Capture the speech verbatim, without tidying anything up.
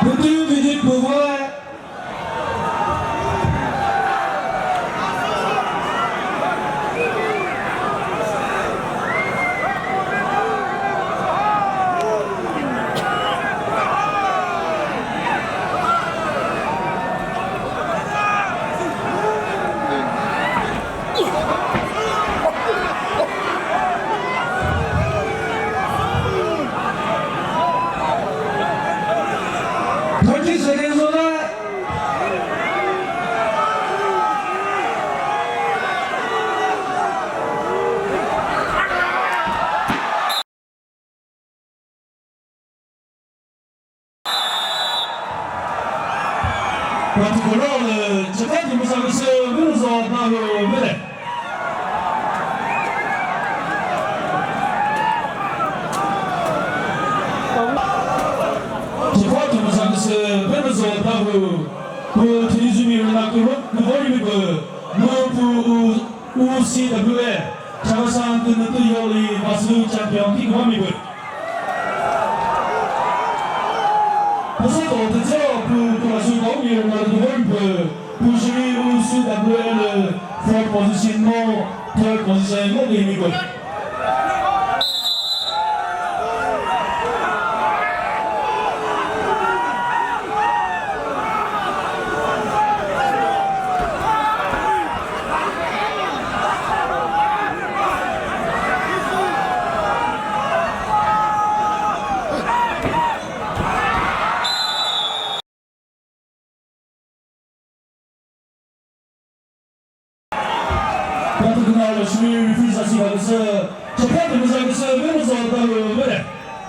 Pütü pütü püvü. Thirty seconds left. Patikoro le cheka tumusa kese Venuzo Dawhuo vele. Cheka tumusa kese Venuzo Dawhuo. Pu thili zumi rüna kuro, kuro rimi pü. Mu pu u, U C W A. Chakhesang tünütü yoli Vasu champion ki kümami pü. Püsüko tütseo pu kurasu kaumi rüna duhon pü, pu shiri U C W A lü fourth position mo, third position mo kemi pü.